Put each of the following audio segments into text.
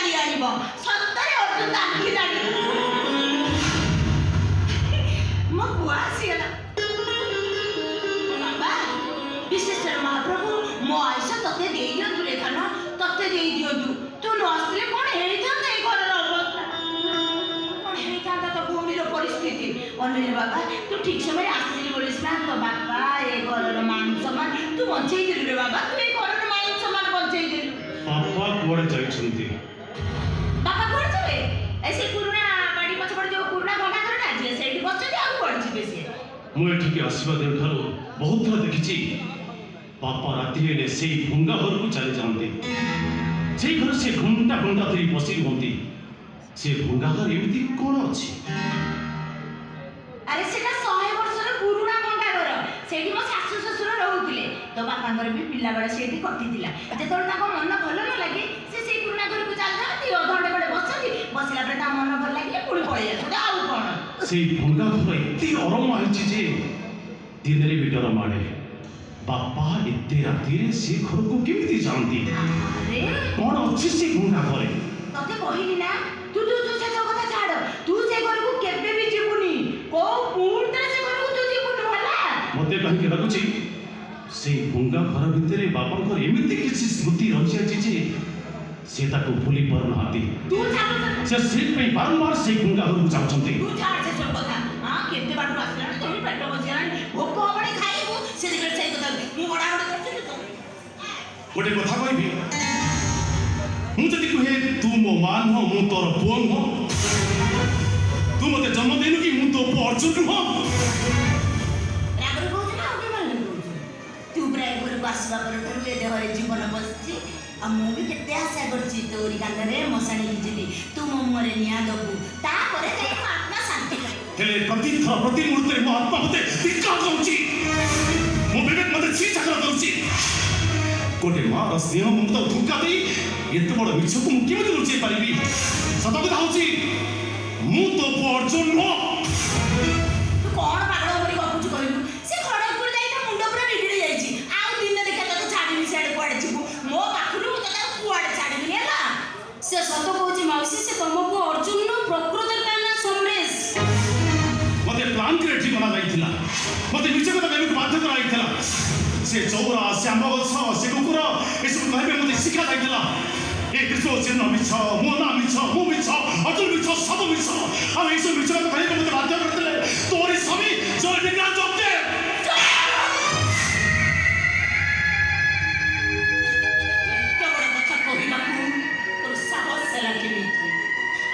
ଗାଳି ଆଣିବ। ସତରେ ଅର୍ଜୁନ ତ ଆଖିଲାଣି। ମୋ ପୁଅ ଆସିଗଲା। ବାବା ବିଶେଷର ମହାପ୍ରଭୁ ମୋ ଆୟୁଷ ତତେ ଦେଇ ଦିଅନ୍ତୁ ରେ ଧନ, ତତେ ଦେଇ ଦିଅନ୍ତୁ। ତୁ ନ ଆସିଲେ କ'ଣ ହେଇଥାନ୍ତା ଏଇ ଘରର ଅବସ୍ଥା, କ'ଣ ହେଇଥାନ୍ତା ତୋ ଭଉଣୀର ପରିସ୍ଥିତି? ଅନିଲ ବାବା, ତୁ ଠିକ ସମୟରେ ଆସିଲି ବୋଲି ସିନା ତୋ ବାପା ଏ ଘରର ମାନ ସମ୍ମାନ ତୁ ବଞ୍ଚେଇ ଦେଲୁ ରେ ବାବା। ତୁ ଏ ଘରର ମାନ ସମ୍ମାନ ବଞ୍ଚେଇ ଦେଲୁ। ବାପା କୁଆଡ଼େ ଯାଇଛନ୍ତି? ବାପା କୁଆଡ଼େ ଯିବେ? ଏ ସେ ପୁରୁଣା ବାଡ଼ି ପଛପଟେ ଯୋଉ ପୁରୁଣା ଭଙ୍ଗା ଘରଟା ଅଛି, ସେଇଠି ବସିଛନ୍ତି। ଆଉ କୁଆଡ଼େ ଯିବେ ସିଏ? ମୁଁ ଏଠିକି ଆସିବା ଦିନଠାରୁ ବହୁତ ଥର ଦେଖିଛି, ବାପା ରାତି ହେଲେ ସେଇ ଭଙ୍ଗା ଘରକୁ ଚାଲି ଯାଆନ୍ତି। ସେଇ ଘରେ ସେ ଘଣ୍ଟା ଘଣ୍ଟା ଧରି ବସି ରୁହନ୍ତି। ସେ ଭଙ୍ଗା ଘର ଏମିତି କ'ଣ ଅଛି? ଆରେ, ସେଟା 100 ବର୍ଷର ପୁରୁଣା ଭଙ୍ଗା ଘର। ସେଇଠି ମୋ ଶାଶୁ ଶ୍ୱଶୁର ରହୁଥିଲେ। ତୋ ବାପାଙ୍କର ବି ପିଲାବେଳ ସେଇଠି କଟିଥିଲା। ଯେତେବେଳେ ତାଙ୍କ ମନ ଭଲ ନ ଲାଗେ, ସେ ସେଇ ପୁରୁଣା ଘରକୁ ଚାଲିଯାଆନ୍ତି। ଅଧଘଣ୍ଟେ ଖଣ୍ଡେ ବସନ୍ତି। ବସିଲା ପରେ ତାଙ୍କ ମନ ଭଲ ଲାଗିଲେ ପୁଣି ପଳେଇ ଆସନ୍ତି। ଆଉ କ'ଣ? ସେଇ ଭଙ୍ଗା ଘର ଏତେ ଅରମା ହେଇଛି ଯେ ଦିନରେ ବି ଡର ମାଡ଼େ। ବାପା ଏତେ ରାତିରେ ସେ ଘରକୁ କେମିତି ଯାଆନ୍ତି? ଆରେ, କ'ଣ ଅଛି ସେ ଭଙ୍ଗା ଘରେ? ତତେ କହିଲି ନା, ତୁ ତୁ ତୁ ସେ ସବୁ କଥା ଛାଡ଼। ତୁ ସେ ଘରକୁ କେବେ ବି ଯିବୁନି। କୋଉ ମୁହୂର୍ତ୍ତରେ ସେ ଘରକୁ ତୁ ଯିବୁନି, ହେଲା? ମତେ କାହିଁକି ଲାଗୁଛି, ସେଇ ଭଙ୍ଗା ଘର ଭିତରେ ବାପାଙ୍କର ଏମିତି କିଛି ସ୍ମୃତି ରହିଯାଇଛି ଯେ ସେ ତାକୁ ଭୁଲି ପାରୁନାହାନ୍ତି। ତୁ ଛାଡ଼ ସେ ସେଇଥିପାଇଁ ବାରମ୍ବାର ସେଇ ଭଙ୍ଗା ଘରକୁ ଯାଉଛନ୍ତି। ତୁ ଛାଡ଼ ସେ ସବୁ କଥା। ହଁ, କେତେ ବାଟରୁ ଆସିଲାଣି, ତୋର ପେଟ ବସିଗଲାଣି, ଭୋକ ହବଣି, ଖାଇବୁ। ସେ ଦେଖିଲେ ସେଇ କଥା ମୁଁ ବଡ଼ା ବଡ଼ି କରୁଛି ତୁ ଗୋଟେ କଥା କହିବି, ମୁଁ ଯଦି କୁହେ ତୁ ମୋ ମା ନୁହଁ, ମୁଁ ତୋର ପୁଅ ନୁହଁ, ତୁ ମତେ ଜନ୍ମ ଦେଇନୁ କି ମୁଁ ତୋ ପୁଅ ଅର୍ଜୁନ ନୁହଁ? ରାଗରେ କହୁଛୁ ନା ଆଉ କେମିତି କହୁଛୁ? ତୁ ପୁରା ଏ ଘରକୁ ଆସିବା ପରଠାରୁ ଏ ଦେହରେ ଜୀବନ ବସିଛି। ଆଉ ମୁଁ ବି କେତେ ଆଶା କରିଛି, ତୋରି କାନ୍ଧରେ ମଶାଣିକି ଯିବି, ତୁ ମୋ ମୁହଁରେ ନିଆଁ ଦବୁ, ତାପରେ ଯାଇ ମୋ ଆତ୍ମା ଶାନ୍ତି ପାଇବ। ହେଲେ ପ୍ରତିଥର, ପ୍ରତି ମୁହୂର୍ତ୍ତରେ ମୋ ଆତ୍ମା ମତେ ଧିକ୍କାର କରୁଛି। ମୋ ବିବେକ ମତେ ଛି ଛାକର କରୁଛି। ଗୋଟେ ମାର ସ୍ନେହ ମମତାକୁ ଧୋକା ଦେଇ ଏତେ ବଡ଼ ମିଛକୁ ମୁଁ କେମିତି ଲୁଚେଇ ପାରିବି? ସତ କଥା ହଉଛି, ମୁଁ ତୋ ପୁଅ ଅର୍ଜୁନ ନୁହଁ। ତୁ କ'ଣ ପାଗଳ ପରି ଗପୁଛୁ କହିଲୁ? ସେ ଖଡ଼ଗପୁର ଯାଇ ତା ମୁଣ୍ଡ ପୁରା ବିଗିଡ଼ି ଯାଇଛି। ଆଉ ଦିନେ ଦେଖିଆ, ତତେ ଛାଡ଼ିବି। ସିଆଡ଼େ କୁଆଡ଼େ ଯିବୁ? ମୋ ପାଖରୁ ମୁଁ ତତେ ଆଉ କୁଆଡ଼େ ଛାଡ଼ିବିନି, ହେଲା? ସେ ସତ କହୁଛି ମାଉସୀ, ସେ ତମ ପୁଅ ଅର୍ଜୁନ ନୁହଁ। ପ୍ରକୃତରେ ତା ନାଁ ସମରେଶ। ମତେ ପ୍ଲାନ୍ କରି ଏଠି ଅଣାଯାଇଥିଲା। ମତେ ମିଛ କଥା କହିବାକୁ ବାଧ୍ୟ କରାଯାଇଥିଲା। ସେ ଚଉରା, ସେ ଆମ୍ବ ଗଛ, ସେ କୁକୁର, ଏସବୁ କହିବେ ମତେ ଶିଖା ଯାଇଥିଲା। ଏ କୃଷ୍ଣ ଚିହ୍ନ ମିଛ, ମୋ ନାଁ ମିଛ, ମୁଁ ମିଛ, ଅର୍ଜୁନ ମିଛ, ସବୁ ମିଛ। ଆଉ ଏସବୁ ମିଛ କଥା କହିବାକୁ ମତେ ବାଧ୍ୟ କରିଥିଲେ ତୋରି ସ୍ୱାମୀ ଜୟ ବିକ୍ରାନ୍ତ ଜଗଦେବ। ଏତେ ବଡ଼ କଥା କହିବାକୁ ତୋର ସାହସ ହେଲା କେମିତି?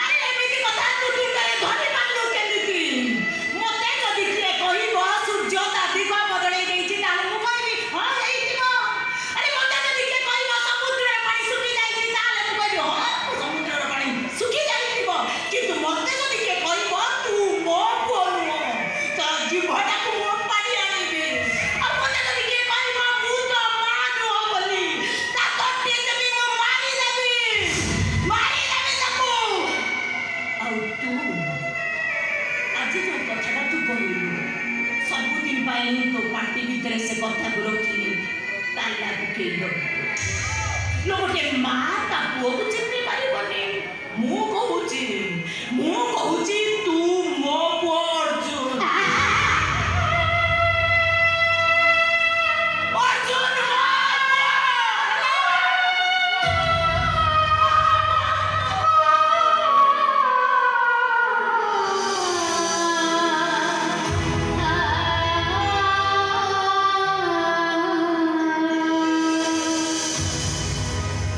ଆରେ, ଏମିତି କଥା ତୁ ତୁଣ୍ଡରେ ଧରି ପାରିଲୁ କେମିତି? ମତେ ଯଦି କିଏ କହିବ ସୂର୍ଯ୍ୟ ତା ଦିଗ ବଦଳେଇ ଦେଇଛି, ତାହେଲେ ମୁଁ କହିବି ହଁ, ହେଇଥିବ। ଆରେ, ମତେ ଯଦି କିଏ କହିବ ସମୁଦ୍ରରେ ପାଣି ଶୁଖି ଯାଇଛି, ତାହେଲେ ମୁଁ କହିବି ହଁ, ସମୁଦ୍ରର ପାଣି ଶୁଖି ଯାଇଥିବ। କିନ୍ତୁ ମତେ ଯଦି କିଏ କହିବ ତୁ ମୋ ପୁଅ ନୁହଁ, ତ ଜିଭଟାକୁ ମୁଁ ପାଡ଼ି ଆଣିବି। ଆଉ ମତେ ଯଦି କିଏ କହିବ ମୁଁ ତୋ ମା ନୁହଁ ବୋଲି, ତା ତଣ୍ଟି ଦେବି ମୁଁ, ମାରିଦେବି, ମାରିଦେବି ତାକୁ। ଆଉ ତୁ ଆଜି ଯୋଉ କଥାଟା ତୁ କହିଲୁ, ସବୁଦିନ ପାଇଁ ତୋ ପାଟି ଭିତରେ ସେ କଥାକୁ ରଖି ତାଲା ପକେଇ ଦବୁ। ଗୋଟେ ମା ତା ପୁଅକୁ ଚିହ୍ନି ପାରିବନି? ମୁଁ କହୁଛି, ମୁଁ କହୁଛି।